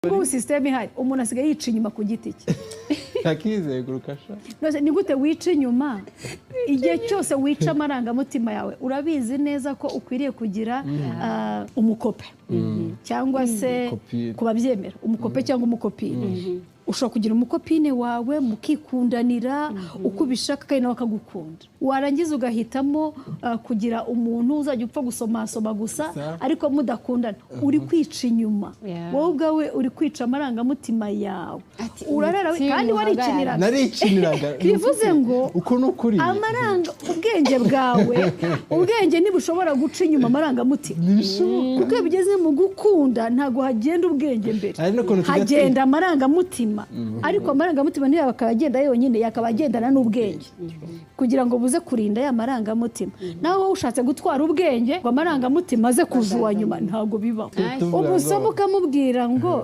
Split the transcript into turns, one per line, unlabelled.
Ngubu système ihari, umuntu asigaye yica inyuma ku giti cye.
Akizenguruka sha.
None ni gute wica inyuma? Igihe cyose wica amarangamutima yawe, urabizi neza ko ukwiriye kugira umukope cyangwa se
Copine.
ku babyemera, umukope cyangwa umukopine. Ushobora kugira umukopine wawe mukikundanira uko ubishaka, kandi nawe akagukunda. Warangiza ugahitamo kugira umuntu uzajya upfa gusomasoma gusa,
Gusa.
ariko mudakundana. Uri kwica inyuma. Wowe ubwawe uri kwica amarangamutima yawe.
Ati,
urarara
umutima
kandi warikiniraga.
Narikiniraga.
Bivuze ngo
uko ni ukuri.
Amaranga, ubwenge bwawe, ubwenge ntibushobora guca inyuma amarangamutima.
Ntibishoboka.
Kuko iyo bigeze mu gukunda, ntabwo hagenda ubwenge mbere.
Hari n'ukuntu tujya
Hagenda amarangamutima, ariko amarangamutima niyo akaba agenda yonyine, yakaba agendana n'ubwenge kugira ngo buze kurinda ya marangamutima. Nawe wowe ushatse gutwara ubwenge ngo amarangamutima aze kuza uwa nyuma, ntabwo bibaho.
Tuvuga ngo-
Umusoma ukamubwira ngo